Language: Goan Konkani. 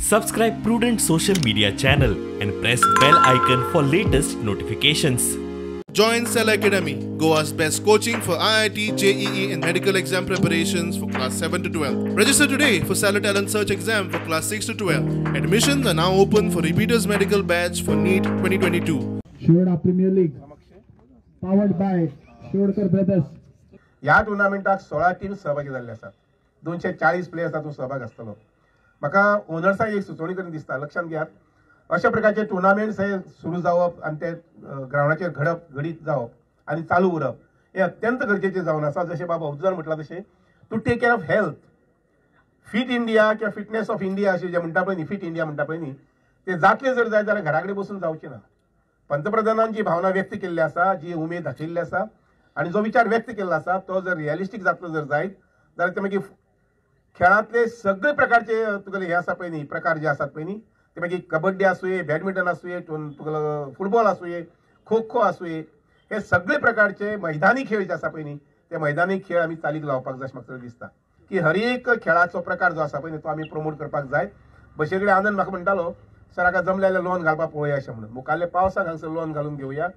Subscribe Prudent Social Media channel and press bell icon for latest notifications. Join Cell Academy, Goa's best coaching for IIT, JEE and medical exam preparations for class 7 to 12. Register today for Cellar Talent Search exam for class 6 to 12. Admissions are now open for repeaters medical batch for NEET 2022. Shiroda Premier League, powered by Shirodkar Brothers. ह्या टुर्नामेंटाक 16 टीम सहभागी जाल्ले आसात. 240 प्लेयर्स तातूंत सहभाग आसतलो. म्हाका ओनर्साक एक सुचोवणी करून दिसता, लक्षांत घेयात, अशा प्रकारचे टुर्नामेंट्स हे सुरू जावप आनी ते ग्रावंडाचेर घडप घडीत जावप आनी चालू उरप हे अत्यंत गरजेचें जावन आसा. जशें बाबा अफजल म्हटलां तशें to take care of health, fit India किंवा फिटनेस ऑफ इंडिया अशें जें म्हणटा पळय न्ही, फिट इंडिया म्हणटा पळय न्ही, ते जातलें जर जाय जाल्यार घरा कडेन बसून जावचें ना. पंतप्रधानान जी भावना व्यक्त केल्ली आसा, जी उमेद दाखयल्ली आसा आनी जो विचार व्यक्त केल्लो आसा तो जर रियलिस्टीक जातलो जर जायत जाल्यार ते मागीर खेळांतले सगळे प्रकारचे तुगेले हे आसा पळय न्ही, प्रकार जे आसात पळय न्ही, ते मागीर कबड्डी आसुये, बॅडमिंटन आसुये, तुगेलो फुटबॉल आसुये, खो खो आसुये, हे सगळे प्रकारचे मैदानी खेळ जे आसा पळय न्ही, ते मैदानी खेळ आमी चालीक लावपाक जाय अशें म्हाका दिसता की हर एक खेळाचो प्रकार जो आसा पळय न्ही तो आमी प्रमोट करपाक जाय. बशे कडेन आनंद म्हाका म्हणटालो, सर हाका जमले जाल्यार लोन घालपाक पळोवया अशें म्हणून. मुखाल्ले पावसाक हांगसर लोन घालून घेवया.